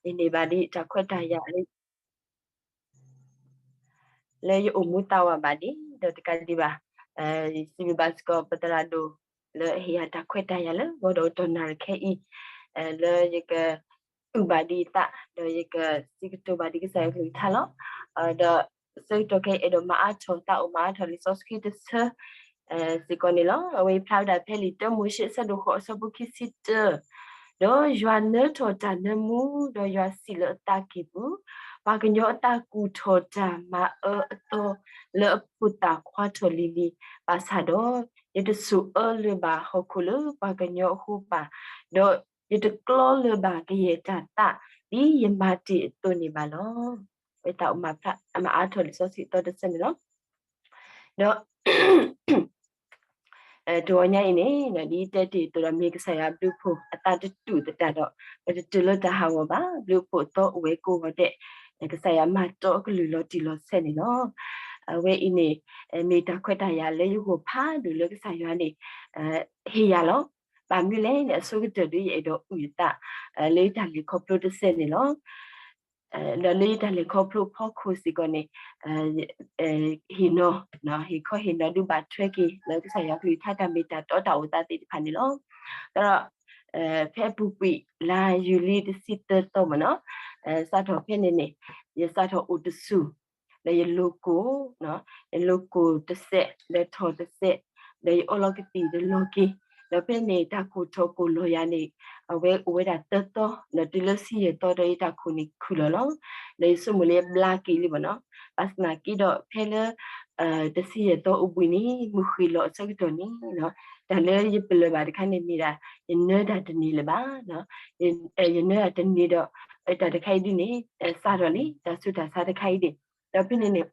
ယန့ၢ်ဘၣ်ဒံးတၢ်ခွဲးတၢ်ယာ် လၢယအိၣ်မူသးဝးဘၣ်ဒံး ဒီးတကးဒံးဘၣ် စံးဘျုးဘၣ်စ့ၢ်ကီး ပသရၣ်ဒိၣ် လၢအဟ့ၣ်ယၤတၢ်ခွဲးတၢ်ယာ်လၢ ဂီၤဒီးတီၢ်နၣ်ရံၣ်ခဲအံၤ လၢယက အုၣ်ဘၣ်ဒံးယသး ဒီးယကစံးကတိၤဘၣ်ဒံးကစၢ်ယွၤကလုၢ်ကထါလီၤ. ဒီးဆၢကတီၢ်ခဲအံၤအဲၣ်ဒိးမၤအါထီၣ် သးအိၣ်မၤအါထီၣ်လံာ်စီဆှံတဆၢ စ့ၢ်ကီးန့ၣ်လီၤ. အဝဲအံၤဖျါဝဲဒၣ်ဖဲလံာ်တၢမိၤၡ့အဆၢဒိၣ်ဃိးအဆၢဖိခံဆံတၢ ဒီးယွၤနၢထီၣ်တၢ်နၢမူ, ဒီးယွၤစံးလၢအသးကံၢ်ပူၤ, ပှၤကညီအသးကူၣ်ထီၣ်တၢ်မၤအၢအသီလၢအဖိသၣ်ခွါထီၣ်လံၤလံၤ, ဘၣ်ဆၣ်ဒီး ယတဆိၣ်အၢလၢၤဘၣ်ဟီၣ်ခိၣ်လၢပှၤကညီအဃိဘၣ်, ဒီးယတကျီလၢၤဘၣ်ကယဲၢ်တၢ်သး ဒ်ယမၤတ့ၢ်အသိးန့ၣ်ဘၣ်လီၤ. ဝဲသးအိၣ်မၤအါထီၣ်လံာ်စီဆှံအသီတဆၢန့ၣ်လီၤ. ဒီး တဂီၤညါအံၤန့ၣ် ဒ်တဲတ့ၢ်အသိးဒီး မ့ၢ်ကစၢ်ယွၤအဘျုးအဖှိၣ်အသးတတူာ်သတးဒီး ပတတုၤလၢတၢ်ဟးဂီၤဘၣ်. ဘျုးအဖှိၣ်အသီအိၣ်ဝဲကိးဂီၤဒဲး, ကစၢ်ယွၤမၤတီအကလုၢ်လီၤတံၢ်လီၤဆဲးန့ၣ်လီၤ. အဝဲအံၤန့ၣ် မ့ၢ်တၢ်ခွဲးတၢ်ယာ်လၢယဂီၢ်ဖးဒိၣ်လၢကစၢ်ယွၤန့ၣ် ဟ့ၣ်ယၤလီၤ. ဘၣ်မနုၤလဲၣ်န့ၣ် အဆိကတၢၢ်ဒ်ယအဲၣ်ဒိးအုၣ်ယသး လၢယတၢ်လဲၤခီဖျိတဆဲးန့ၣ်လီၤ. ဒီးလၢယတၢ်လဲၤခီဖျိဖီခိၣ်စ့ၢ်ကီးန့ၣ် ဟ့ၣ်နီၤ, ဟ့ၣ်ခီဟ့ၣ်နီၤဒုးဘၣ်ထွဲက့ၤ လၢကစၢ်ယွၤကလုၢ်ကထါတၢ်မ့ၢ်တၢ်တီတၢ်အိၣ်သးသ့ၣ်တဖၣ်န့ၣ်လီၤ. ဒီး ဖဲအပူၤကွံာ်လါယူၤလံတဆံသၢသီမ့ၢ်နီၤ, စးထီၣ်ဖဲန့ၣ်န့ၣ် ယစးထီၣ်အိၣ်တဆူၣ် ဒီးယလိၤကိၢ်, ယလိၤကိၢ်တစဲး ဒီးထီၣ်တစဲး, ဒီးယအီလီၤကသံၣ်တလီၤက့ၤ, ဒီးဖဲန့ၣ်တၢ်ခိၣ်ထီၣ်ကိၢ်လီၤယၤန့ၣ် အဝဲအိၣ်ဝဲဒၣ်သၢသီ, ဒီးတုၤလၢဆံယဲၢ်သီဒီးယတၢ်ခိၣ်န့ၣ်ခုၣ်လီၤလီၤ. ဒီးယဆိကမိၣ်လၢယဘျါက့ၤလံမ့ၢ်နီၤ, ဘၣ်ဆၣ်သနာ်က့ဒီး ဖဲလၢ တဆံယဲၢ်သီအိၣ်ဘှံးန့ၣ် မုၢ်ဃ့ၢ်လီၤအဆၢကတီၢ်န့ၣ် တၢ်လၢယပလၢၢ်ဘၣ်တခါန့ၣ်မ့ၢ်ဒၣ် ယနၢတၢ်တန့ၢ်လၢၤဘၣ်, ယနၢတၢ်တန့ၢ်ဒီး တၢ်တခါအံၤဒ်န့ၣ် စးထီၣ်လံ တၢ်ဆူးတၢ်ဆါတခါအံၤဒ်, ဒီးဖဲန့ၣ်န့ၣ်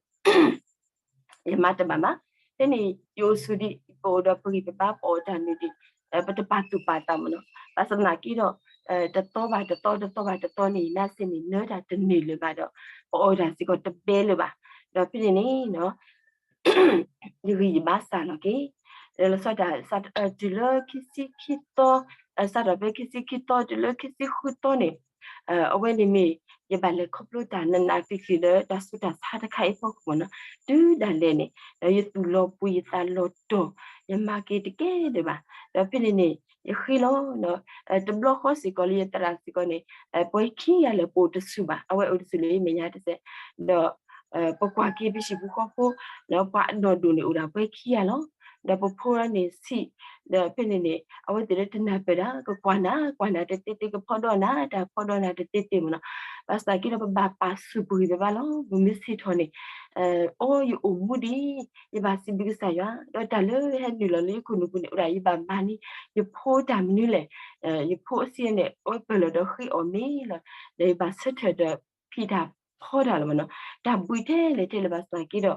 ယမၤတဘၣ်ဘၣ်. ဖဲန့ၣ် ယအိၣ်ဆူၣ်ဒံး ပအိၣ်ဒီးပဂံၢ်ပဘါ ပအီၣ်တၢ်နုၢ်ဒံး ပတပာ်သူၣ်ပာ်သးမ့ၢ်နီၤ, ဘၣ်ဆၣ်သနာ်က့ဒီး တသီဘၣ်တသီ တသီဘၣ်တသီန့ၣ် ယနါစ့န့ၣ် နၢတၢ်တန့ၢ်လၢၤဘၣ်ဒီး ပအီၣ်တၢ်စ့ၢ်ကီးတဘဲလၢၤဘၣ်. ဒီးဖဲန့ၣ်န့ၣ် ယဂံၢ်ယဘါစၢ်လီၤက့ၤ, လီၤဆီဒၣ် တုၤလၢခံဆံခံသီ, စးထီၣ်ဖဲခံဆံခံသီ တုၤလၢခံဆံဃုသီန့ၣ် အဝဲန့ၣ်မ့ၢ် ယဘၣ်လဲၤခီဖျိတၢ်နးနးကျံၤကျံၤလၢတၢ်ဆူးတၢ်ဆါတခါအံၤဖီခိၣ်မ့ၢ်နီၤ, တုၤဒၣ်လဲာ်န့ၣ် ဒီးယသူၣ်လီၤပှ့ၤယသးလီၤတီၤ, ယမၤက့ၤတကဲဒံးဘၣ်. ဒီးဖဲန့ၣ်န့ၣ် ယဃ့လီၤ တဘျီဃီစ့ၢ်ကီးလၢယသရၣ်စ့ၢ်ကီးန့ၣ် ပှၤခံဂၤလၢာ်ပအိၣ်တဆူၣ်ဘၣ်, အဝဲအိၣ်တဆူၣ်လၢယမဲာ်ညါတစဲး, ဒီး ပကွၢ်က့ၤပဟံၣ်ပူၤဃီဖိ ဒီးပှၤအဒီၣ်ဒိၣ်န့ၣ်အိၣ်ဒၣ်ပှၤခံဂၤလီၤ. ဒီးပဖိန့ၣ်ဆံး, ဒီးဖဲန့ၣ်န့ၣ် အဝဲသ့ၣ်လၢတနၢ်ပၢၢ်ဒၣ် ကကွၢ်နၤ ကွၢ်နၤတသ့သ့ ကဖီဒီးနၤ တၢ်ဖီဒီးနၤတသ့သ့မ့ၢ်နီၤ. ဘၣ်ဆၣ်သနာ်က့ဒီး ပဘၣ်ပာ်ဆူၣ်ပဂံၢ်ပဘါလီၤ. မုၢ်မ့ၢ်ဆ့ၣ်ထီၣ်န့ၣ် အိ ယအိၣ်မူဒံး ယဘၣ်စံးဘျုးကစၢ်ယွၤ ဒီးတၢ်လၢဟဲနုာ်လီၤလၢယခိၣ်နူာ်ပူၤန့ၣ် အိၣ်ဒၣ်ယဘၣ်မၤန့ၢ် ယဖိတၢ်မနုၤလဲၣ်, ယဖိအစ့န့ၣ် အိၣ်ပၢၢ်လီၤဒီးဃ့အီၣ်မ့ၤလီၤ. ဒီးယဘၣ်ဆၢထၢၣ်ဒီးဖံးတၢ်ဖီတၢ်လီၤမ့ၢ်နီၤ. တၢ်ဘှံးထဲလဲၣ်ထဲလဲၣ်ဘၣ်ဆၣ်သနာ်က့ဒီး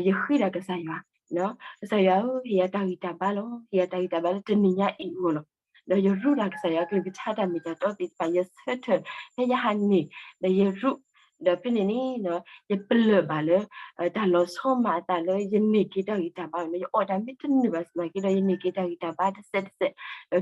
ယဃ့ဒၣ်ကစၢ်ယွၤ, ကစၢ်ယွၤဧၢ, ဟ့ၣ်ယၤတၢ်ဂံၢ်တၢ်ဘါလီၤ. ဟ့ၣ်ယၤတၢ်ဂံၢ်တၢ်ဘါလၢတနံၤညါအံၤအဂီၢ်လီၤ. ဒီးယရူးတၢ်ကစၢ်ယွၤကလုၢ်ကထါတၢ်မ့ၢ်တၢ်တီသ့ၣ်တဖၣ် ယဆၢထၢၣ် ဖဲယဟးန့ၢ် ဒီးယရူး ဒီးဖဲန့ၣ်န့ၣ် ယပလၢၢ်ဘၣ်လၢ တၢ်လီၤဆီမၤအသးလၢယန့ၢ်က့ၤတၢ်ဂံၢ်တၢ်ဘါန့ၣ် ယအီၣ်တၢ်မ့ၢ်တန့ၢ်ဘၣ်ဆၣ်သနာ်က့ဒီး ယန့ၢ်က့ၤတၢ်ဂံၢ်တၢ်ဘါတစဲးတစဲး,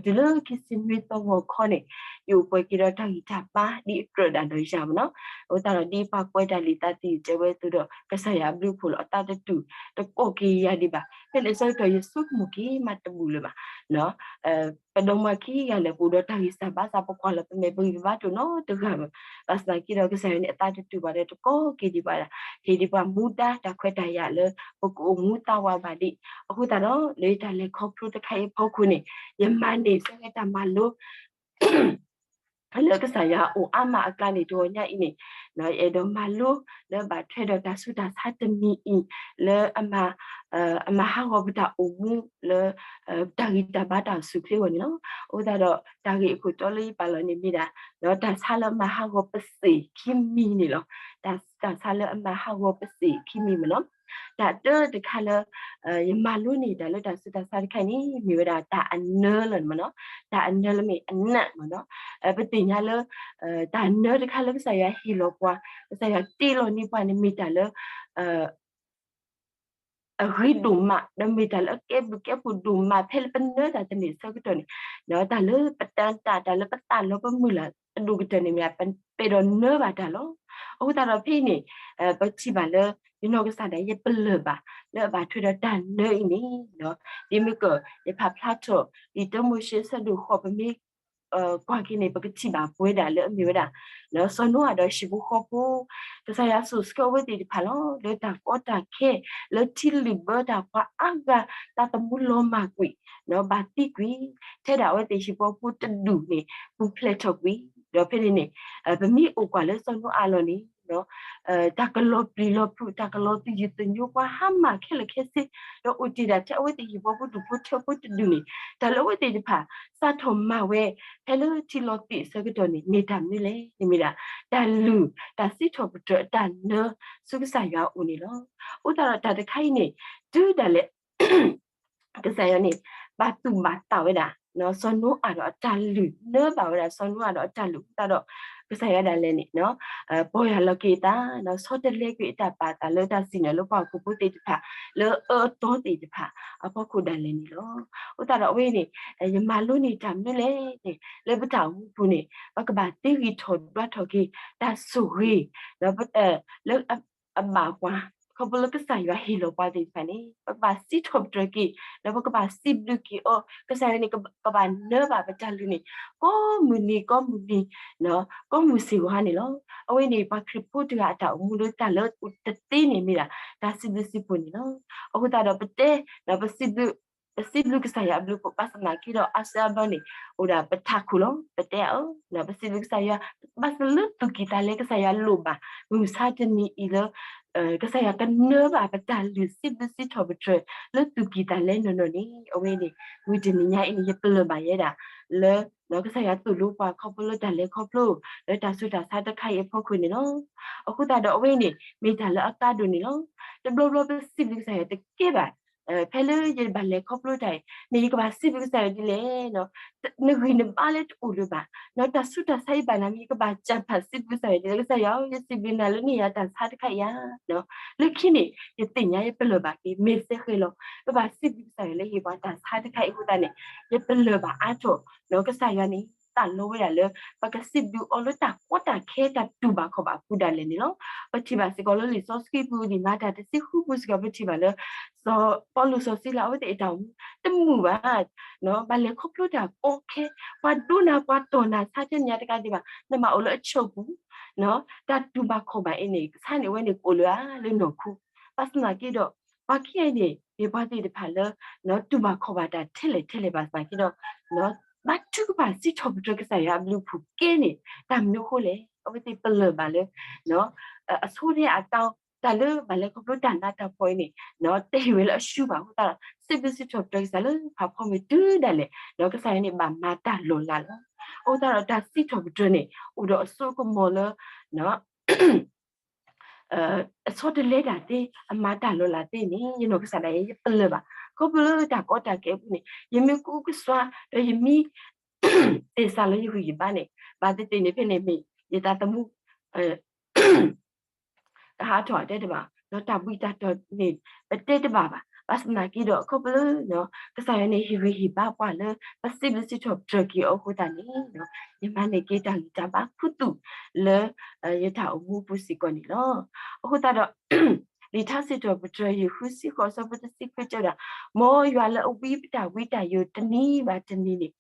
ဒီးတုၤလၢခံဆံနွံသီဂီၤခီန့ၣ် ယအိၣ်ပှဲၤက့ၤဒီးတၢ်ဂံၢ်တၢ်ဘါဒ်အကြၢးဒၣ်ဒီးယၤမ့ၢ်နီၤ. အဃိသတးဒီးဒ်ပှၤကွဲးတၢ်လံာ်သးသယုၢ်တဲဝဲအသိးဒီး ကစၢ်ယွၤအဘျုးအဖှိၣ်လီၤ. အသးတတူာ်တကိးက့ၤယၤဒံးဘၣ်. ဖဲန့ၣ်အဆၢကတီၢ် ယဆိကမိၣ်က့ၤမးတဘူၣ်လၢၤဘၣ် ပဒီမါခံဂၤလၢာ် ပအိၣ်ဒီးတၢ်ဂံၢ်စၢ်ဘါစၢ် ပကွၢ်လီၤပမဲာ်ပဂံၢ်ပဘါတအိၣ်နီတဂၤဘၣ်. ဘၣ်ဆၣ်သနာ်က့ဒီး ကစၢ်ယွၤန့ၣ် အသးတတူာ်ဘၣ်ဒီး တကိးက့ၤဒံးဘၣ်ဒၣ် ဟ့ၣ်ဒံးပှၤမူဒါတၢ်ခွဲးတၢ်ယာ်လၢ ပကအိၣ်မူသးဝးဘၣ်ဒံး. အဃိသတးဒီး လၢယတၢ်လဲၤခီဖျိတခါအံၤအဖီခိၣ်န့ၣ် ယမၤန့ၢ်ဆၢကတီၢ်တၢ်မၤလိ လၢကစၢ်ယွၤအိၣ်အါမးအကျါန့ၣ် တဂီၤညါအံၤန့ၣ် ယအဲၣ်ဒိးမၤလိ လၢဘၣ်ထွဲဒီးတၢ်ဆူးတၢ်ဆါတမံၤအံၤ လၢ အမၤဟးဂီၤပတၢ်အိၣ်မူလၢ တၢ်ဂံၢ်တၢ်ဘါတၢ်အိၣ်ဆူၣ်အိၣ်ချ့အဂီၢ်န့ၣ်လီၤ. အဃိသတးဒီး တၢ်ဂ့ၢ်အခိၣ်တီလၢယပာ်လီၤန့ၣ်မ့ၢ်ဒၣ် ဒီးတၢ်ဆါလၢအမၤဟးဂီၤပစ့ၢ်ခံမံၤန့ၣ်လီၤ. တၢ်ဆါလၢအမၤဟးဂီၤပစ့ၢ်ခံမံၤမ့ၢ်နီၤ. တၢ်တၢတခါလၢ ယမၤလိန့ၢ်တၢ်လၢတၢ်ဆူးတၢ်ဆါတခါအံၤန့ၣ် မ့ၢ်ဝဲဒၣ်တၢ်အနၢလီၤမ့ၢ်နီၤ. တၢ်အနၢလၢမ့ၢ်အနၢမ့ၢ်နီၤ. ပသ့ၣ်ညါလၢ တၢ်အနၢတခါလၢကစၢ်ယွၤဟ့ၣ်လီၤပှၤ ကစၢ်ယွၤတ့လီၤန့ၢ်ပှၤန့ၣ် မ့ၢ်တၢ်လၢ အဂ့ၤဒိၣ်မး ဒီးမ့ၢ်တၢ်လၢအကဲဘျုးကဲဖှိၣ်ဒိၣ်မး ဖဲလၢပနၢတၢ်တန့ၢ်အဆၢကတီၢ်န့ၣ် တၢ်လၢပတၢ် တၢ်လၢပသးလီၤပမုၢ်လၢ် အဒိၣ်ကတၢၢ်န့ၣ်မ့ၢ်ဒၣ် ပအဲၣ်ဒိးနၢဘၣ်တၢ်လီၤ. အဃိသတးဒီးဖဲအံၤန့ၣ် ပထံၣ်ဘၣ်လၢ ယနီၢ်ကစၢ်ဒၣ်ယပလၢၢ်ဘၣ် လၢအဘၣ်ထွဲဒီးတၢ်နၢအံၤန့ၣ် ဒ်မ့ၢ်ကီး ယဖးဖျါထီၣ် လံာ်တၢမိၤၡ့အဆၢဒိၣ်ဃိး ပမ့ၢ် ကွၢ်က့ၤန့ၣ် ပကထံၣ်ဘၣ်ပဝဲဒၣ်လၢအမ့ၢ်ဝဲဒၣ် စီၤနိအၤဒီးဟံၣ်ဖိဃီဖိ ကစၢ်ယွၤစိာ်ဆှၢအဝဲသ့ၣ်တဖၣ်လီၤ. လၢတၢ်ကီတၢ်ခဲ လၢထံလုၣ်ဘၢတၢ်ပှၤအါဂၤ တၢ်သမူလီၤမၢ်ကွံာ် ဘၣ်သံကွံာ် ထဲဒၣ်အဝဲသ့ၣ်ဟံၣ်ဖိဃီဖိတဒူၣ်န့ၣ် ပူၤဖျဲးထီၣ်ကွံာ် ဒီးဖဲန့ၣ်န့ၣ် ပမ့ၢ်အိၣ်ကွၢ်လၢစီၤနိအၤအလီၢ်န့ၣ် တၢ်ကလီၤပျံၤလီၤဖုး တၢ်ကလီၤသယုၢ်သညိ ပှၤဟါမၢ်ခဲလၢာ်ခဲဆ့ ဒီးအိၣ်တ့ၢ်ဒၣ်ထဲအဝဲသ့ၣ်ဟံၣ်ဖိဃီဖိဒူၣ်ဖိထၢဖိတဒူၣ်န့ၣ် တၢ်လၢအဝဲသ့ၣ်တဖၣ် စးထီၣ်မၤဝဲ ဖဲလၢထံလီၤသံးအဆၢကတီၢ်န့ၣ် မ့ၢ်တၢ်မနုၤလဲၣ်န့ၣ်မ့ၢ်ဒၣ် တၢ်လုၢ် တၢ်စံးထီၣ်ပတြၢၤအတၢ်နၢ ဆူကစၢ်ယွၤအအိၣ်န့ၣ်လီၤ. အဃိသတးဒီးတၢ်တခါအံၤန့ၣ် တုၤဒၣ်လဲာ် ကစၢ်ယွၤန့ၣ် ဘၣ်သူၣ်ဘၣ်သးဝဲဒၣ် စီၤနိအၤဒီးအတၢ်လုၢ် နၢဘၣ်ဝဲဒၣ်စီၤနိအၤဒီးအတၢ်လုၢ်အဃိသတးဒီး ကစၢ်ယွၤဒၣ်လဲာ်န့ၣ် ပီၢ်ယၢ်လီၤက့ၤအသး ဆီတလဲကွံာ်အတၢ်ပာ်အသးလၢတၢ်စံၣ်ညီၣ်လၢပှၤဟီၣ်ခိၣ်ဖိသ့ၣ်တဖၣ် လၢအအၢအသီသ့ၣ်တဖၣ်အဖီခိၣ်ဒၣ်လဲာ်န့ၣ်လီၤ. အဃိသတးဒီးအဝဲအံၤန့ၣ် ယမၤလိန့ၢ်တၢ်မနုၤလဲၣ်န့ၣ် လၢပတၢ်အိၣ်မူပူၤန့ၣ် ပကဘၣ်သ့ဂံၢ်ထီၣ်ဒွးထီၣ်က့ၤ တၢ်ဆိၣ်ဂ့ၤ လၢ အဘၣ်ပှၤ ခီဖျိလၢကစၢ်ယွၤဟ့ၣ်လီၤပှၤသ့ၣ်တဖၣ်န့ၣ် ပကဘၣ်စံးထီၣ်ပတြၢၤက့ၤ ဒီးပကဘၣ်စံးဘျုးက့ၤအီၤ ကစၢ်ယွၤန့ၣ် ကဘၣ်နၢဘၣ်ပတၢ်လုၢ်န့ၣ် ကိးမုၢ်နံၤကိးမုၢ်နံၤ ကိးမုၢ်ဆ့ၣ်ဂီၤဟါန့ၣ်လီၤ. အဝဲန့ၣ် ပှၤခရံာ်ဖိတဂၤအတၢ်အိၣ်မူလၢတၢ်လၢတသ့န့ၣ်မ့ၢ်ဒၣ် တၢ်စံးဘျုးစံးဖှိၣ်န့ၣ်လီၤ. အဃိသတးဒီးပတဲ ပစံးဘျုး ပစံးဘျုးကစၢ်ယွၤအဘျုးအဖှိၣ် ဘၣ်ဆၣ်သနာ်က့ဒီး အါစုအါဘျီန့ၣ် အိၣ်ဒၣ်ပထးခိၣ်လီၤ. ပတဲအီၤ ပစံးဘျုးကစၢ်ယွၤ ဘၣ်ဆၣ်လၢသူၣ်ကံၢ်သးလဲ ကစၢ်ယွၤလိၣ်ဘၣ် မုၢ်မဆါတနံၤအံၤလၢ ကစၢ်ယွၤကနၢဘၣ်ပတၢ်လုၢ် စံးဘျုးစံးထီၣ်ပတြၢၤ လၢသူၣ်ကံၢ်သးလဲနီၢ်နီၢ်န့ၣ် အဝဲန့ၣ် ဝံၤတနံၤညါအံၤန့ၣ် ယပလၢၢ်ဘၣ်ယဲဒၣ် လၢ ကစၢ်ယွၤသိၣ်လိပှၤခီဖျိလၢတၢ်လဲၤခီဖျိ လၢတၢ်ဆူးတၢ်ဆါတခါအံၤအဖီခိၣ်န့ၣ်လီၤ. အဃိသတးဒီးအဝဲန့ၣ် မ့ၢ်တၢ်လၢအကါဒိၣ်န့ၣ်လီၤ. တဘျီဘျီပစံးဘျုးကစၢ်ယွၤတကဲဘၣ် ဖဲလၢယဘၣ်လဲၤခီဖျိတၢ်အံၤ မ့ၢ်ယကဘၣ်စံးဘျုးကစၢ်ယွၤဒ်လဲၣ် နဂံၢ်နဘါလၢတအိၣ်လၢၤဘၣ် တၢ်ဆူးတၢ်ဆါအံၤဘၣ်နၤ မ့ၢ်ယကဘၣ်စၢ်ဖးစံးဘျုးကစၢ်ယွၤဒ်လဲၣ် ကစၢ်ယွၤဧၢ ယစံးဘျုးနၤလၢန့ၢ်ယၤတၢ်ဆါတခါအံၤဧါ လၢခံန့ၣ် ယသ့ၣ်ညါယပလၢၢ်ဘၣ်က့ၤ မ့ၢ်စ့ၢ်ကီးလီၤ ပဘၣ်စံးဘျုးကစၢ်ယွၤလၢဟ့ၣ်ပှၤတၢ်ဆါတခါအံၤအဃိသတးန့ၣ် ယပလၢၢ်ဘၣ်အါထီၣ် ကစၢ်ယွၤန့ၣ် သးလီဝဲဒၣ်လၢ ပကစံးဘျုးအီၤလၢတၢ်ကီတၢ်ခဲတၢ်တူၢ်ဘၣ်ခီၣ်ဘၣ်အပူၤဒၣ်လဲာ်န့ၣ်လီၤ. ပထံၣ်ဘၣ်စ့ၢ်ကီးလၢလံာ်စီဆှံပူၤ လံာ်မၤတၢ်တဆံဃုပူၤစ့ၢ်ကီး ပထံၣ်ဘၣ်လၢ စီၤပီလူးစီၤစံလၤအဝဲသ့ၣ်အတၢ်အိၣ်မူ တမုာ်ဘၣ် ဘၣ်လဲၤခီဖျိတၢ်ကီခဲ ပှၤဒိနၤပှၤတီၢ်နၤဆါထဲန့ၣ်ညါတကးဒံးဘၣ် နမ့ၢ်အိၣ်လၢအဆၢပူၤ တၢ်တူၢ်ဘၣ်ခီၣ်ဘၣ်အံၤန့ၣ် ဆါန့ၣ်အဝဲန့ၣ် ကအိၣ်လၢအလၢနီၢ်ခိ ဘၣ်ဆၣ်သနာ်က့ဒီး ပှၤခံဂၤအံၤန့ၣ် မ့ၢ်ပှၤသ့ၣ်တဖၣ်လၢ တူၢ်ဘၣ်ခီၣ်ဘၣ်တၢ်ထဲလဲၣ်ထဲလဲၣ်ဘၣ်ဆၣ်သနာ်က့ဒီး ဘါထုကဖၣ်စံးထီၣ်ပတြၢၤကစၢ်ယွၤအဘျုးအဖှိၣ်ကဲန့ၣ် တၢ်မနုၤအဃိလဲၣ် အဝဲသ့ၣ်ပလၢၢ်ဘၣ်လၢ အဆိဒၣ်အတၢ် တၢ်လၢဘၣ်လဲၤခီဖျိတၢ်နးတၢ်ဖှီၣ်အံၤန့ၣ် တဟ့ၣ်ဝဲလၢအရှုံးဘၣ်အဃိသတးဒီး စံးဘျုးစံးထီၣ်ပတြၢၤကစၢ်လၢဖးဖီမ့ၢ်တုၤဒၣ်လဲာ် ဒီးကစၢ်ယွၤန့ၣ်ဘၣ်မၤတၢ်လီၤလးလီၤ. အဃိသတးဒီးတၢ်စံးထီၣ်ပတြၢၤန့ၣ် အိၣ်ဒီးအစိအကမီၤလၢ အဆီတလဲတၢ်သ့ အမၤတၢ်လီၤလးသ့န့ၣ် ယနီၢ်ကစၢ်ဒၣ်ယဲ ယပလၢၢ်ဘၣ် ခီဖျိလၢတၢ်ကီတၢ်ခဲအပူၤန့ၣ် ယမ့ၢ်ကအုကစွါ ဒီးယမ့ၢ် သ့ၣ်စးလၢယဂံၢ်ယဘါန့ၣ် ဘၣ်သ့ၣ်သ့ၣ်န့ၣ်ဖဲန့ၣ်မ့ၢ် ယသးသမူ ကဟးထီၣ်တဲတဘၣ် ဒီးတၢ်ဘှံးတၢ်တီၤန့ၣ် ပတဲတဘၣ်ဘၣ် ဘၣ်ဆၣ်သနာ်က့ဒီး ခီဖျိလၢ ကစၢ်ယွၤန့ၣ် ဟ့ၣ်ဂံၢ်ဟ့ၣ်ဘါပှၤလၢ ပစံးဘျုးစံးထီၣ်ပတြၢၤက့ၤအီၤအဃိသတးန့ၣ် ယမၤန့ၢ်က့ၤတၢ်ဂံၢ်တၢ်ဘါခူသူၣ်လၢ ယတၢ်အိၣ်မူအပူၤစ့ၢ်ကီးန့ၣ်လီၤ. အဃိသတးဒီး လံာ်ထါစံးထီၣ်ပတြၢၤ ယုၢ်ဃုဆံဃိး အဆၢဖိတဆံခွံတဲဝဲဒၣ်, မ်ယွၤလၢအဝံပတၢ်ဝံတၢ်ယိာ်တနံၤဘၣ်တနံၤန့ၣ်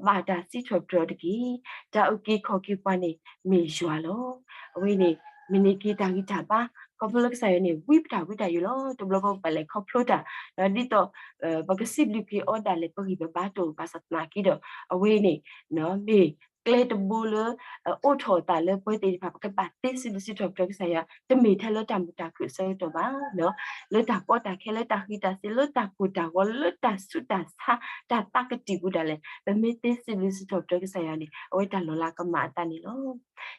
ဘၣ်တၢ်စံးထီၣ်ပတြၢၤအီၤတက့ၢ်. တၢ်အုၣ်က့ၤခီၣ်က့ၤပှၤန့ၣ် မ့ၢ်ယွၤလီၤ. အဝဲန့ၣ် မ့ၢ်န့ၢ်က့ၤတၢ်ဂံၢ်တၢ်ဘါ ခီဖျိလၢကစၢ်ယွၤန့ၣ် ဝံပတၢ်ဝံတၢ်ယိာ်လီၤ. တဘျီဘျီပဘၣ်လဲၤခီဖျိတၢ် ဒီးဒ်သိး ပကစံးဘျုးက့ၤအီၤဒၣ်လဲာ် ပဂံၢ်ပဘါတအိၣ်ဘၣ်ဆၣ်သနာ်က့ဒီး အဝဲန့ၣ် မ့ၢ်ကျဲတဘိလၢ အိးထီၣ်အသးလၢပဝဲသ့ၣ်တဖၣ် ပကဘၣ်သ့စံးဘျုးစံးထီၣ်ပတြၢၤကစၢ်ယွၤ တမ့ၢ်ထဲလၢတၢ်မုာ်တၢ်ခုၣ်အဆၢကတီၢ်ဘၣ် လၢတၢ်ကီတၢ်ခဲ လၢတၢ်ဃံးတၢ်စ့ၤ လၢတၢ်ကိၢ်တၢ်ဂီၤ လၢတၢ်ဆူးတၢ်ဆါ တၢ်သးကတံာ်ပူၤဒၣ်လဲာ် ပမ့ၢ်သ့စံးဘျုးစံးထီၣ်ပတြၢၤကစၢ်ယွၤန့ၣ် အဝဲတၢ်လီၤလးကမၣ်အသးန့ၣ်လီၤ.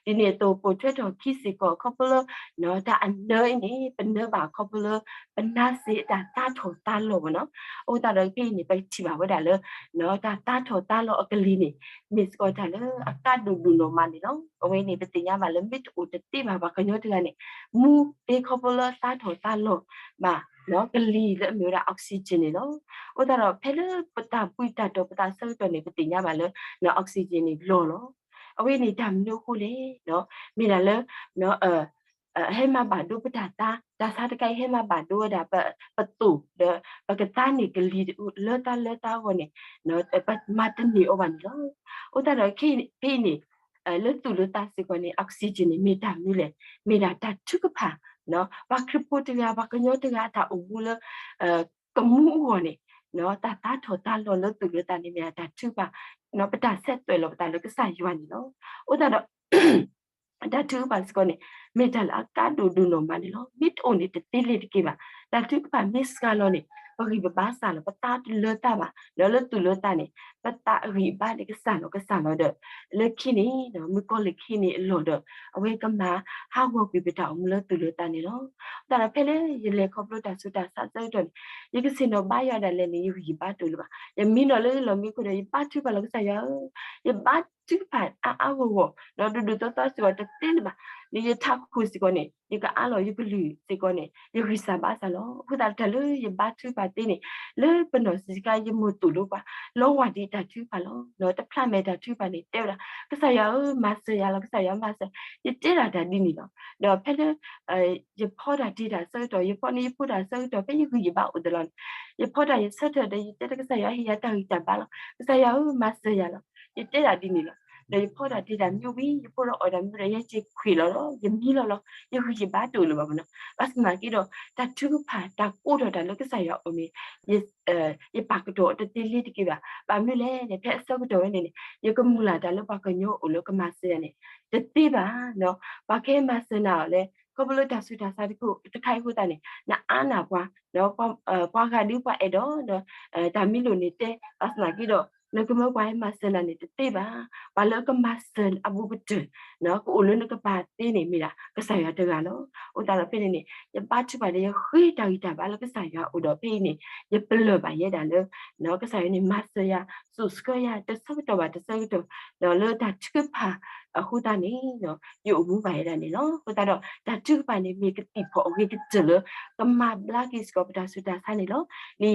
ဒ်န့ၣ်အသိးပိာ်ထွဲထီၣ်ခံစ့ၢ်ကီး ခီဖျိလၢ တၢ်အနၢအံၤန့ၣ် ပနၢဘၣ်ခီဖျိလၢ ပနါစ့အတၢ်သါထီၣ်သါလီၤဘၣ်နီၤ. အဃိသတးဒီးခဲအံၤန့ၣ် ပကထံၣ်ဘၣ်ဝဲဒၣ်လၢ တၢ်သါထီၣ်သါလီၤအကလံၤန့ၣ် မ့ၢ်စ့ၢ်ကီးတၢ်လၢအကါဒိၣ်ဒိၣ်နီၢ်မးန့ၣ်လီၤ. အဝဲန့ၣ် ပသ့ၣ်ညါဘၣ်လၢမ့ၢ်တအိၣ်တသ့ဘၣ် ပှၤကညီတဂၤန့ၣ် မူသ့ခီဖျိလၢသါထီၣ်သါလီၤဘၣ် ကလံၤလၢအမ့ၢ်ဝဲဒၣ် oxygen န့ၣ်လီၤ. အဃိသတးဒီး ဖဲလၢပတၢ်ဘှံးတၢ်တီၤပသးဆၢကတီၢ်န့ၣ် ပသ့ၣ်ညါဘၣ်လၢ oxygen န့ၣ်လီၤလီၤ. အဝဲန့ၣ်တၢ်မနုၤအဃိလဲၣ်, မ့ၢ်ဒၣ်လၢ ဟဲမၤဘၣ်ဒိပတၢ်သါ, တၢ်ဆါတခါအံၤဟဲမၤဘၣ်ဒိဝဲဒၣ် ပသိၣ်ဒီး ပကသါန့ၢ်ကလံၤလၢသါလၢသါအဂီၢ်န့ၣ် ပမၤတန့ၢ်အီၤဘၣ်န့ၣ်လီၤ. အဃိသတးဒီး ဖဲအံၤန့ၣ် လၢသူၣ်လၢသးစ့ၢ်ကီးန့ၣ် oxygen န့ၣ် မ့ၢ်တၢ်မနုၤလဲၣ်, မ့ၢ်ဒၣ်တၢ်ထုကဖၣ်, ပှၤခရံာ်ဖိတဂၤ ပှၤကညီတဂၤအတၢ်အိၣ်မူလၢ ကမူအဂီၢ်န့ၣ် တၢ်သါထီၣ်သါလီၤလၢသူၣ်လၢသးန့ၣ် မ့ၢ်ဒၣ်တၢ်ထုကဖၣ်, ပတၢ်ဆဲးသွဲၣ်လီၤပသးလၢကစၢ်ယွၤန့ၣ်လီၤ. အဃိသတးဒီး တၢ်ထုကဖၣ်စ့ၢ်ကီးန့ၣ် မ့ၢ်တၢ်လၢအကါဒိၣ်ဒိၣ်နီၢ်မးန့ၣ်လီၤ. မ့ၢ်တအိၣ်န့ၣ်တသ့လၢၤတက့ၢ်ဘၣ်. တၢ်ထုကဖၣ်မ့ၢ်စှၤလီၤန့ၣ် ပဂံၢ်ပဘါစှၤလီၤ, ပသါတလၢသးဘၣ်, ဒီးလၢသူၣ်လၢသးန့ၣ် ပသးအဂံၢ်အဘါန့ၣ်ကစှၤလီၤကစှၤလီၤဒီး လၢခံန့ၣ် မုၣ်ကီၤလံၢ်ခံန့ၣ်အလီၢ်ဒီး အဝဲကမၤဟးဂီၤကွံာ်ပတၢ်အိၣ်မူလၢသူၣ်လၢသးန့ၣ်လီၤ. အဃိသတးဒီး ဖဲလၢယလဲၤခီဖျိတၢ်ဆူးတၢ်ဆါအဆၢကတီၢ်န့ၣ် ယကဆ့ၣ်နီၤဘါယွၤဒၣ်လဲာ်န့ၣ် ယဂံၢ်ယဘါတအိၣ်လၢၤဘၣ်. ယမံနီၤလၢလီၢ်မံခိၣ်ဒီး ယဘါထုကဖၣ်လီၤကစၢ်ယွၤဧၢ, ယဘါထုကဖၣ်အါအါဂီၢ်ဂီၢ် ဒီးဒိၣ်ဒိၣ်သီသီစ့ၢ်ကီးတသ့လၢၤဘၣ်. လၢယထးခိၣ်စ့ၢ်ကီးန့ၣ် ယကအါလီၤယကလုၢ်စ့ၢ်ကီးန့ၣ် ယဂံၢ်စၢ်ဘါစၢ်လီၤ. အဃိသတးဒီး တၢ်လၢယဘါထုကဖၣ်သ့န့ၣ် လၢပနီၢ်ဆံးဆံးခါ ယမိၢ်သိၣ်လိပှၤ လီဝၢ်ဒံးတၢ်ထုကဖၣ်လီၤ. တဖျးမဲာ်တၢ်ထုကဖၣ်န့ၣ် တဲဝဲဒၣ် ကစၢ်ယွၤဧၢ မၤစၢၤယၤလီၤ, ကစၢ်ယွၤမၤစၢၤ, ယတဲဒၣ်တၢ်ဒ်န့ၣ်လီၤ. ဒီးဖဲလၢ ယဖီတၢ်တ့တၢ်အဆၢကတီၢ်, ယဖီန့ၢ်ယဖိတၢ်အဆၢကတီၢ် ဖဲယဂံၢ်ယဘါအိၣ်တလီၤန့ၣ် ယဖီတၢ်ယဆၢထၢၣ်ဒီး ယတဲလၢကစၢ်ယွၤဟ့ၣ်ယၤတၢ်ဂံၢ်တၢ်ဘါလီၤ. ကစၢ်ယွၤဧၢ မၤစၢၤယၤလီၤ, ယတဲဒၣ်ဒ်န့ၣ်လီၤ. ဒီးယဖီတၢ်တ့တၢ်မ့ၢ်ဝံၤ ယဖိဒီးအီၣ်တၢ်မ့ၢ်ဒီး ယဟဲက့ၤခွံးလီၤလီၤ, ယမံလီၤလီၤ, ယဂံၢ်ယဘါတအိၣ်လၢၤဘၣ်မနီၤ. ဘၣ်ဆၣ်သနာ်က့ဒီး တၢ်ထုကဖၣ် တၢ်ကိးထီၣ်တၢ်လၢကစၢ်ယွၤအအိၣ်န့ၣ် ယပာ်ကတီၢ်တသ့လၢၤတက့ၢ်ဘၣ်. ဘၣ်မနုၤလဲၣ်န့ၣ် ဖဲအဆၢကတီၢ်ဝဲန့ၣ်န့ၣ် ယကမုၢ်လၢ်တၢ်လၢပှၤကညီအိၣ်လၢကမၤစၢၤယၤန့ၣ် တသ့ဘၣ်. ပှၤကဟဲမၤစၢၤနၤအီၤလဲၣ် ခီဖျိလၢတၢ်ဆူးတၢ်ဆါတခါအံၤအဃိသတးန့ၣ် နအါနၢ်ပှၤ, ပှၤဂၤဒုးပှၤအဲၣ်ဒိး တၢ်မံလိာ်န့ၣ်တဲ ဘၣ်ဆၣ်သနာ်က့ဒီး နကမၢပှၤဟဲမၤစၢၤနၤန့ၣ်တသ့ဘၣ်. ပှၤလၢကမၤစၢၤအဘူးကတၢၢ် ကအိၣ်လၢနကပၤသ့န့ၣ်မ့ၢ်ဒၣ် ကစၢ်ယွၤတဂၤလီၤ. အဃိသတးဒီးဖဲန့ၣ်န့ၣ် ယဘါထုကဖၣ်ဒီး ယဃ့တၢ်ဂံၢ်တၢ်ဘါလၢကစၢ်ယွၤအအိၣ်ဒီး ဖဲအံၤန့ၣ် ယပလၢၢ်ဘၣ်ယဲဒၣ်လၢ ကစၢ်ယွၤန့ၣ် မၤစၢၤယၤ စိာ်ဆှၢယၤ တဆၢကတီၢ်ဘၣ်တဆၢကတီၢ် ဒီးလၢတၢ်ထုကဖၣ်အဃိသတးန့ၣ် ယအိၣ်မူဘၣ်ယဲဒၣ်န့ၣ်လီၤ. အဃိသတးဒီး တၢ်ထုကဖၣ်န့ၣ် မ့ၢ်ကသံၣ်ဖီၣ်အဂ့ၤကတၢၢ်လၢ ကမၤဘျါက့ၤစ့ၢ်ကီးပတၢ်ဆူးတၢ်ဆါန့ၣ်လီၤ. လံာ်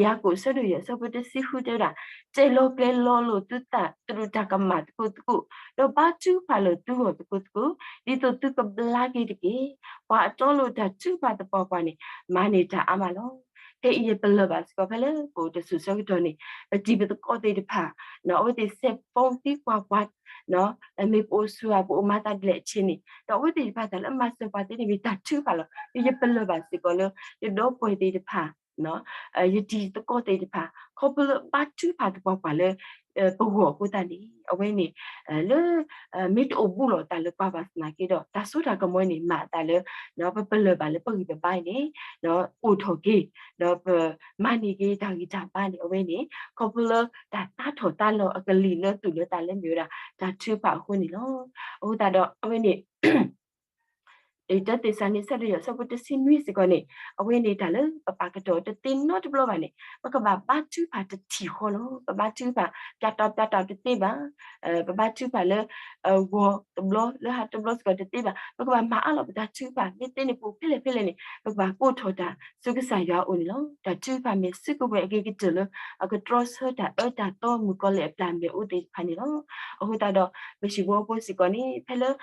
ယၤကိာ်အဆၢဒိၣ်ယဲၢ်အဆၢဖိတဆံဃုတဲဝဲဒၣ်, တဲလီၤကျဲၤလီၤလိာ်သုသးသရူးတၢ်ကမၣ်သကိးသကိး, ဒီးဘါထုကဖၣ်လိာ်သုဂီၢ်သကိးသကိး, ဒ်သိးသုကဘျါက့ၤတက့ၢ်. ပှၤအတီအလိၤတၢ်ထုကဖၣ်သပှၢ်ပှၢ်န့ၣ် မၤန့ၢ်တၢ်အါမးလီၤ. ဖဲအံၤယပလၢၢ်ဘၣ်စ့ၢ်ကီး ဖဲလၢပအိၣ်တၢ်ဆူးဆၢကတီၢ်န့ၣ် ပတံၤပသကိးသ့ၣ်တဖၣ် အဝဲသ့ၣ်စဲးဖီသံကွၢ်ပှၤ မ့ၢ်ပအိၣ်ဆူၣ်ဧါ ပအိၣ်မၤသးဒ်လဲၣ်အဆ့န့ၣ် ဒီးအဝဲသ့ၣ်တဖၣ်တၢ်လၢအမၤစၢၤပှၤသ့န့ၣ် မ့ၢ်တၢ်ထုကဖၣ်လီၤ. ဒီးယပလၢၢ်ဘၣ်စ့ၢ်ကီးလၢ ယဒီပုၢ်ဝဲၢ်သ့ၣ်တဖၣ် ယတံၤသကိးသ့ၣ်တဖၣ် ခီဖျိလၢဘါထုကဖၣ်သပှၢ်ပှၢ်လၢ ပဂီၢ်အဃိသတးန့ၣ် အဝဲန့ၣ် လၢ မ့ၢ်တအိၣ်ဘူးလိာ်သးလၢပှၤဘၣ်ဆၣ်သနာ်က့ဒီး တၢ်စိတၢ်ကမီၤန့ၣ် မၤအသးလၢ ပပလၢၢ်ဘၣ်လၢပဂံၢ်ပဘါအံၤန့ၣ် အိၣ်ထီၣ်က့ၤ ဒီးပမၤန့ၢ်က့ၤတၢ်ဂံၢ်တၢ်ဘါန့ၣ် အဝဲန့ၣ် ခီဖျိလၢတၢ်သါထီၣ်သါလီၤအကလံၤလၢသူၣ်လၢသးလၢမ့ၢ်ဝဲဒၣ် တၢ်ထုကဖၣ်အဃိန့ၣ်လီၤ. အဃိသတးဒီး အဝဲန့ၣ် တၢသ့းစၤလနံ အဆၢဒိၣ်ယဲၢ်အဆၢဖိတဆံနွံစ့ၢ်ကီးန့ၣ် အဝဲန့ၣ်တၢ်လၢပပာ်ကတီၢ်တသ့နီတဘျီဘၣ်န့ၣ် ပကဘၣ်ဘါထုကဖၣ်တထံၣ်ဃီလီၤ. ပဘါထုကဖၣ် ပျးတီပျးတီတသ့ဘၣ်. ပဘါထုကဖၣ်လၢ ဂီၤတဘျီ လၢဟါတဘျီစ့ၢ်ကီးတသ့ဘၣ်. ပကဘၣ်မၤအါလီၤပတၢ်ထုကဖၣ် မ့ၢ်သ့န့ၣ်ပအိၣ်ဖဲလဲၣ်ဖဲလဲၣ်န့ၣ် ပကဘၣ်ကိးထီၣ်တၢ်ဆူကစၢ်ယွၤအအိၣ်န့ၣ်လီၤ. တၢ်ထုကဖၣ်မ့ၢ်စုကဝဲၤအဂ့ၤကတၢၢ်လၢ အကတြီဆၢတၢ်အၢတၢ်သီမုၣ်ကီၤလံၢ်အပျၢ်မဲာ်အိၣ်သ့ၣ်တဖၣ်န့ၣ်လီၤ. အဃိသတးဒီး ပဟံၣ်ဖိဃီဖိစ့ၢ်ကီးန့ၣ် ဖဲလၢ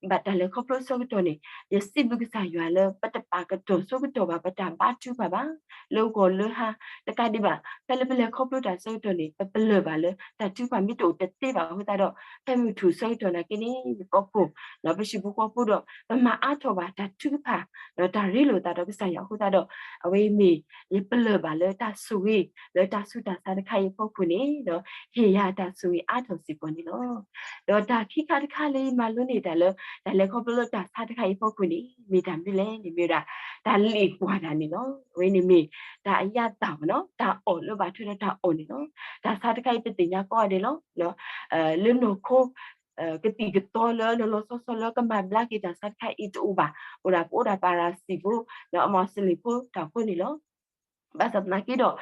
ဘၣ်တၢ်လဲၤခီဖျိဆၢကတီၢ်န့ၣ် ယစံးဘျုးကစၢ်ယွၤလၢ ပတပာ်ကတီၢ်ဆၢကတီၢ်ဘၣ် ပတၢ်ဘါထုကဖၣ်ဘၣ် လၢဂီၤလၢဟါ တကးဒံးဘၣ် ဖဲလၢပလဲၤခီဖျိတၢ်ဆၢကတီၢ်န့ၣ် ပပလၢၢ်ဘၣ်လၢ တၢ်ထုကဖၣ်မ့ၢ်တအိၣ်တသ့ဘၣ်အဃိသတးဒီး ဖဲမုၢ်ထူၣ်ဆၢကတီၢ်နာ်က့န့ၣ် ယကီၢ်ခိၣ် ဒီးပဟံၣ်ဖိဃီဖိဒီး ပမၤအါထီၣ်ဘၣ်တၢ်ထုကဖၣ် ဒီးတၢ်ရ့လိာ်သးဒီးကစၢ်ယွၤအဃိသတးဒီး အဝဲမ့ၢ် ယပလၢၢ်ဘၣ်လၢတၢ်ဆိၣ်ဂ့ၤ လၢတၢ်ဆူးတၢ်ဆါတခါအံၤအဖီခိၣ်န့ၣ် ဟ့ၣ်ယၤတၢ်ဆိၣ်ဂ့ၤအါထီၣ်စ့ၢ်ကီးန့ၣ်လီၤ. ဒီးတၢ်ခံခါတခါလၢယမၤလိန့ၢ်တၢ်လၢ တၢ်လဲၤခီဖျိလၢတၢ်ဆါတခါအံၤအဖီခိၣ်န့ၣ် မ့ၢ်တၢ်မနုၤလဲၣ်န့ၣ် မ့ၢ်ဝဲဒၣ် တၢ်လ့ၣ်ကွၢ်တၢ်န့ၣ်လီၤ. အဝဲန့ၣ်မ့ၢ် တၢ်အယၣ်သၣ်မနီၤ တၢ်အီၣ်လၢဘၣ်ထွဲဒီးတၢ်အီၣ်န့ၣ်လီၤ. တၢ်ဆါတခါအံၤပသ့ၣ်ညါကိးဂၤဒဲးလီၤ. လၢနီၢ်ခိ ကသံၣ်ကသီလၢလီၤလီၤဆီဆီလၢကမၤဘျါက့ၤတၢ်ဆါတခါအံၤတအိၣ်ဘၣ်. အိၣ်ဒၣ်ပအိၣ်ဒၣ်ပှၤရၤစံၣ်ဖိ ဒီးအမီၢ်စလ့ၣ်ဖိတၢ်ဖိန့ၣ်လီၤ. ဘၣ်ဆၣ်သနာ်က့ဒီး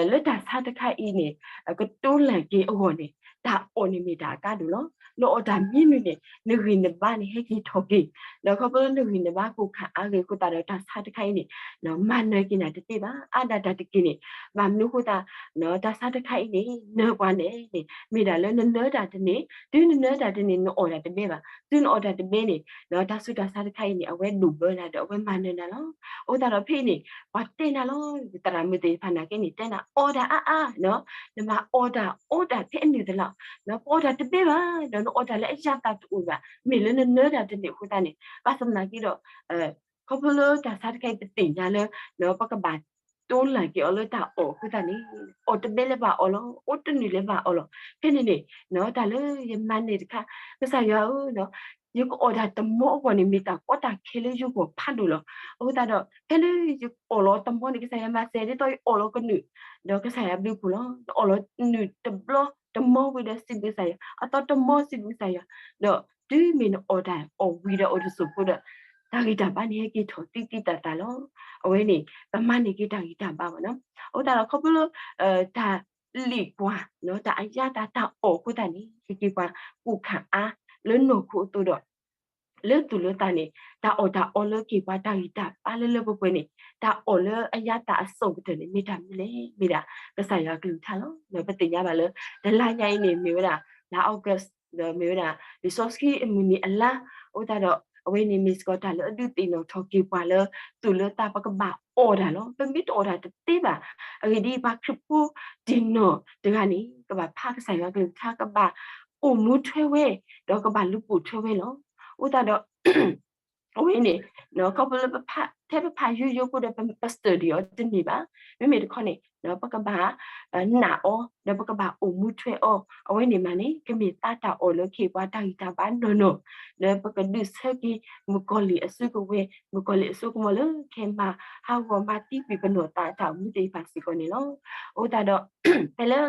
လၢတၢ်ဆါတခါအံၤန့ၣ် ကတိၤလၢက့ၤအဂီၢ်န့ၣ် တၢ်အီၣ်န့ၣ်မ့ၢ်တၢ်အကါဒိၣ်လီၤ. နအီၣ်တၢ်မံမုာ်န့ၣ် နဂံၢ်နဘါန့ၣ် ဟဲက့ၤထီၣ်က့ၤ, ဒီးခီဖျိလၢနဂံၢ်နဘါကိၢ်ခါအါဂ့ၤအဃိသတးဒီး တၢ်ဆါတခါအံၤန့ၣ် မၤနၢၤက့ၤနၤတသ့ဘၣ်, အါဒၣ်တၢ်တက့ၢ်န့ၣ်, ဘၣ်မနုၤအဃိသတး တၢ်ဆါတခါအံၤန့ၣ် နၢၤပှၤလဲၣ်န့ၣ် မ့ၢ်ဒၣ်လၢနနၢၤတၢ်တန့ၢ်, တုၤနနၢၤတၢ်တန့ၢ် နအီၣ်တၢ်တဘဲဘၣ်, တုၤနအီၣ်တၢ်တဘဲန့ၣ် တၢ်ဆူးတၢ်ဆါတခါအံၤန့ၣ် အဝဲဒိၣ်ဘၢနၤဒီး အဝဲမၤနၢၤနၤလီၤ. အဃိသတးဒီးဖဲအံၤန့ၣ် ပှၤတဲနၤလီၤ, သရၣ်မုၣ်သ့ၣ်တဖၣ်နာ်က့န့ၣ် တဲနၤအီၣ်တၢ်အါအါ, နဘၣ်အီၣ်တၢ်အီတၢ်ဖဲအနုာ်သလီၤ, ပအီၣ်တၢ်တဘဲဘၣ် ဒီးနအီၣ်တၢ်လၢအယၤသးတအိၣ်ဘၣ်, မ့ၢ်လၢနနၢၤတၢ်တန့ၢ်အဃိသတးန့ၣ်, ဘၣ်ဆၣ်သနာ်က့ဒီး ခီဖျိလၢတၢ်ဆါတခါအံၤ ပသ့ၣ်ညါလၢ ပကဘၣ်တိလၢ်က့ၤအီၤလၢတၢ်အီၣ်အဃိသတးန့ၣ်, အီၣ်တဘဲလၢဘၣ်အီၣ်လီၤ, အိၣ်တနုာ်လၢဘၣ်အီၣ်လီၤ. ဖဲန့ၣ်န့ၣ် တၢ်လၢယမၤန့ၢ်တခါ, ကစၢ်ယွၤဧၢ, ယကအီၣ်တၢ်တမီအဂီၢ်န့ၣ် မ့ၢ်တၢ်ကီတၢ်ခဲလၢယဂီၢ်ဖးဒိၣ်လီၤ. အဃိသတးဒီး ဖဲလၢယအီၣ်လီၤတမီန့ၣ် ကစၢ်ယွၤမၤစၢၤဒ်သိးယအီၣ်လီၤကနုာ်, ဒီးကစၢ်ယွၤဘျုးဖှိၣ်လီၤ. နအီၣ်လီၤနုာ်တဘျီတမီဝံၤဒီးစံးဘျုးကစၢ်ယွၤ, အသီတမီစံးဘျုးကစၢ်ယွၤ, ဒီးတုၤမ့ၢ်နအီၣ်တၢ်အီၣ်ဝံၤဒီးအိၣ်တစိၢ်ဖိဒီး တၢ်ဂံၢ်တၢ်ဘါန့ၣ်ဟဲက့ၤထီၣ်သံသံသးသးလီၤ. အဝဲန့ၣ် ပမၤန့ၢ်က့ၤတၢ်ဂံၢ်တၢ်ဘါဘၣ်နီၤ. အဃိသတးဒီးခီဖျိလၢ တၢ်လံၣ်ကွၢ် တၢ်အယါတၢ်တၢ်အီၣ်အဃိသတးန့ၣ် ဟဲက့ၤပှၤကိၢ်ခါအါလၢနီၢ်ခိအသိးဒီး လၢသူၣ်လၢသးန့ၣ် တၢ်အီၣ်တၢ်အီလၢက့ၤပှၤတၢ်ဂံၢ်တၢ်ဘါလၢလၢပှဲၤပှဲၤန့ၣ် တၢ်အီၣ်လၢအယါသးအစိၣ်ကတၢၢ်န့ၣ် မ့ၢ်တၢ်မနုၤလဲၣ်, မ့ၢ်ဒၣ်ကစၢ်ယွၤကလုၢ်ကထါလီၤ. ပသ့ၣ်ညါဘၣ်လၢ တလါညါအံၤန့ၣ် မ့ၢ်ဝဲဒၣ် လါ August ဒီးမ့ၢ်ဝဲဒၣ် လံာ်စီဆှံအမုၢ်နံၤအလါ, အဃိသတးဒီး အဝဲန့ၣ်မ့ၢ်စ့ၢ်ကီးတၢ်လၢအဒုးသ့ၣ်နီၣ်ထီၣ်က့ၤပှၤလၢ သူၣ်လၢသးပကဘၣ်အီၣ်တၢ်လီၤ. ပမ့ၢ်တအီၣ်တၢ်တသ့ဘၣ်. အဂ့ၢ်ဒ်အံၤ ပှၤခရံာ်ဖိတံၢ်နီၢ်တဂၤန့ၣ် ကဘၣ်ဖးကစၢ်ယွၤကလုၢ်ကထါ ကဘၣ်အိၣ်မူထွဲဝဲ, ဒီးကဘၣ်လူၤပိာ်ထွဲဝဲလီၤ. အဃိသတးဒီး အဝဲန့ၣ် ခီဖျိလၢပဖး ထဲပဖးယိယိဖိဒီး ပ study အီၤတန့ၢ်ဘၣ်. မ့မ့ၢ်တခီန့ၣ် ပကဘၣ် နာ်အီၤ ဒီးပကဘၣ်အိၣ်မူထွဲအီၤ, အဝဲန့ၣ်မးန့ၣ် ကမ့ၢ်သးတၢ်အီၣ်လၢကဟ့ၣ်ပှၤတၢ်ဂံၢ်တၢ်ဘါနီၢ်နီၢ်, လၢပကဒုးဆၢက့ၤ မုၣ်ကီၤလံၢ်အစုကဝဲၤ, မုၣ်ကီၤလံၢ်အစိကမီၤလၢကဟဲမၤဟးဂီၤမၤသံကွံာ်ပနီၢ်သးအတၢ်အိၣ်မူသ့ၣ်တဖၣ်စ့ၢ်ကီးန့ၣ်လီၤ. အဃိသတးဒီး ဖဲလၢ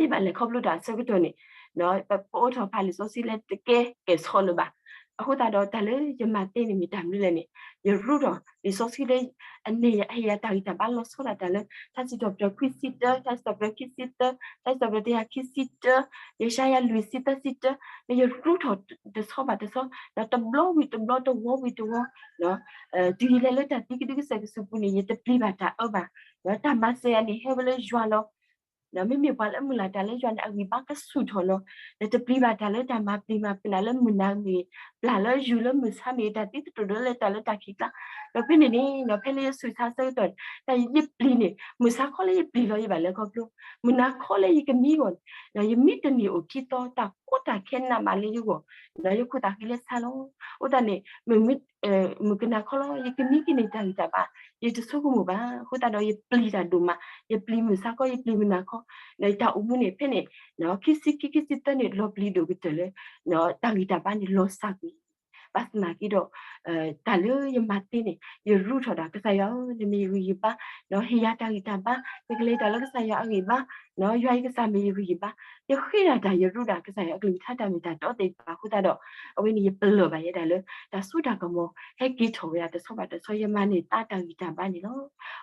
ယဘၣ်လဲၤခီဖျိတၢ်အဆၢကတီၢ်န့ၣ် ပအိးထီၣ်ဖးလံာ်စီဆှံလၢတကဲကဲၣ်ဆိးလၢၤဘၣ်. အဃိသတးဒီးတၢ်လၢယမၤသ့န့ၣ်မ့ၢ်တၢ်မနုၤလဲၣ်န့ၣ် ယရူၢ်ထီၣ်လံာ်စီဆှံလၢ အန့ၣ်ဟ့ၣ်ယၤတၢ်ဂံၢ်တၢ်ဘါလီၤဆီဒၣ်တၢ်လၢ ထါစံးထီၣ်ပတြၢၤခွံဆံတၢ, ထါစံးထီၣ်ပတြၢၤခံဆံတၢ, ထါစံးထီၣ်ပတြၢၤတကယၤခံဆံတၢ, ယၡါယၤလွံၢ်ဆံသၢဆံတၢ, ဒီးယရူၢ်ထီၣ်တဆီဘၣ်တဆီ, ဒီးတဘျီဝံၤတဘျီ တဝီဝံၤတဝီ, တုၤယလဲၤလၢတၢ်သံကဒုကစၢၢ်ကစုပူၤန့ၣ် ယတပျံၤဘၣ်တၢ်အၢဘၣ်. ဒီးတၢ်မၤစၢၤယၤန့ၣ်ဟဲဝဲလၢယွၤလီၤ. ဒီးမ့မ့ၢ်ပှၤလၢအမုၢ်လၢ်တၢ်လၢယွၤန့ၣ် အဂံၢ်ဘါကဆူၣ်ထီၣ်လီၤ. ဒီးတပျံၤဘၣ်တၢ်လၢတၢ်မၤပျံၤမၤဖုးနၤလၢမုၢ်နၤမ့ၢ်ဂ့ၤ, ပျၢ်လၢယူၤလၢမုၢ်ဆါမ့ၢ်ဂ့ၤ, တၢ်သံသတြိာ်ဒၢလၢတၢ်လၢတၢ်ခံးကျါ, ဒီးဖဲန့ၣ်န့ၣ် ဖဲလၢယဆူးဆါဆၢကတီၢ်န့ၣ် တၢ်ယပျံၤန့ၣ် မုၢ်ဆါခီလၢယပျံၤလီၤယဘၣ်လဲၤခီဖျိ, မုၢ်နၤခီလၢယကမံအဂီၢ်န့ၣ် ဒီးယမံတန့ၢ်အိၣ်ခံသီ တၢ်ကီတၢ်ခဲနးမးလၢယဂီၢ်, ဒီးယခိၣ်သးဃံလၢဆါလီၤ. အဃိသတးန့ၣ် မုၢ်ကနၤခီလီၤ ယကမံက့ၤန့ၢ်တၢ်ဂံၢ်တၢ်ဘါ, ယတဆိကမိၣ်ဘၣ်. အဃိသတးဒီးယပျံၤတၢ်ဒိၣ်မး, ယပျံၤမုၢ်ဆါခီ ယပျံၤမုၢ်နၤခီ, ဒီးယတၢ်အိၣ်မူန့ၣ် ဖဲန့ၣ် ခံဆံခံ ခံဆံသၢန့ၣ် လီၤပျံၤဒိၣ်ကတၢၢ်လၢ တၢ်ဂံၢ်တၢ်ဘါန့ၣ်လီၤစၢ်ကွံာ်. ဘၣ်ဆၣ်သနာ်က့ဒီး တၢ်လၢယမၤသ့န့ၣ် ယရူၢ်ထီၣ်ဒၣ်ကစၢ်ယွၤဧၢ, နမ့ၢ်ယဂံၢ်ယဘါ, ဒီးဟ့ၣ်ယၤတၢ်ဂံၢ်တၢ်ဘါ, ယကလဲၤတၢ်လၢကစၢ်ယွၤအဂံၢ်ဘါ, ယွၤယကစၢ်မ့ၢ်ယဂံၢ်ယဘါ, ယဃ့ဒၣ်တၢ်ယရူၢ်ဒၣ်ကစၢ်ယွၤအကလုၢ်ကထါတၢ်မ့ၢ်တၢ်တီသ့ၣ်တဖၣ်အဃိသတးဒီး အဝဲန့ၣ်ယပလၢၢ်ဘၣ်ယဲဒၣ်လၢ တၢ်စိတၢ်ကမီၤ ဟဲက့ၤထီၣ်ဝဲဒၣ်တဆီဘၣ်တဆီ ယမၤန့ၢ်သးတၢ်ဂံၢ်တၢ်ဘါန့ၣ်လီၤ.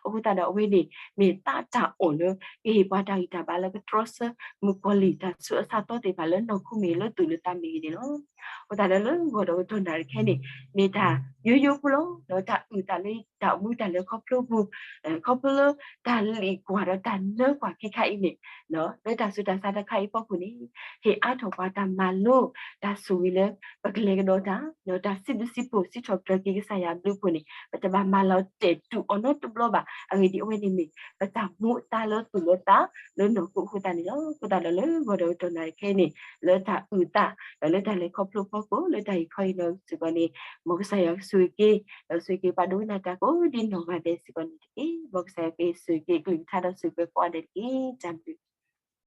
အဃိသတးဒီးအဝဲန့ၣ် မ့ၢ်သးတၢ်အီၣ်လၢ ကဟ့ၣ်ပှၤတၢ်ဂံၢ်တၢ်ဘါလၢကတြီဆၢ မုၣ်ကီၤလံၢ်တၢ်ဆူးအဆါသီသ့ၣ်တဖၣ်လၢနီၢ်ခိမ့ၢ်ဂ့ၤ လၢသူၣ်လၢသးမ့ၢ်ဂ့ၤန့ၣ်လီၤ. အဃိသတးဒီးလၢဂီၤဒီးကတီၢ်နၣ်ရံၣ်ခဲအံၤန့ၣ် မ့ၢ်တၢ်ယိယိဖိလီၤ. ဒီးတၢ်အုၣ်သးလၢတၢ်အိၣ်မူတၢ်လဲၤခီဖျိပူၤ ခီဖျိလၢတၢ်လံၣ်ကွၢ်ဒီးတၢ်နၢကွၢ်ခံခါအံၤန့ၣ် လၢတၢ်ဆူးတၢ်ဆါတခါအံၤအဖီခိၣ်န့ၣ် ဟ့ၣ်အါထီၣ်ပှၤတၢ်မၤလိ တၢ်ဆိၣ်ဂ့ၤလၢ ပကလဲၤကဒီးတၢ် ဒီးတၢ်စံးဘျုးစံးဖှိၣ်စံးထီၣ်ပတြၢၤက့ၤကစၢ်ယွၤအဘျုးအဖှိၣ်န့ၣ် ပတဘၣ်မၤလီၤတဲာ်တူာ်အီၤနီတဘျီဘၣ်. အဂ့ၢ်ဒ်အံၤ အဝဲန့ၣ်မ့ၢ် ပတၢ်မူအသါလၢသူၣ်လၢသး လၢနီၢ်ခိအဃိသတးန့ၣ်လီၤ. အဃိသတးဒီးလၢဂီၤဒီးကတီၢ်နၣ်ရံၣ်ခဲအံၤန့ၣ် လၢတၢ်အုၣ်သး ဒီးလၢတၢ်လဲၤခီဖျိအဖီခိၣ် လၢတၢ်ဟ့ၣ်ခီဟ့ၣ်နီၤစ့ၢ်ကီးန့ၣ် မ်ကစၢ်ယွၤကဆိၣ်ဂ့ၤက့ၤ ဒီးဆိၣ်ဂ့ၤက့ၤပှၤဒိကနၣ်တၢ်ကိးဒ်နီၢ်ဂၤဒဲးစ့ၢ်ကီးန့ၣ်တက့ၢ်. မ်ကစၢ်ယွၤက့ၤဆိၣ်ဂ့ၤက့ၤကလုၢ်ကထါဒီးဆိၣ်ဂ့ၤက့ၤကိးဂၤဒဲးတက့ၢ်. တၢ်ဘျုး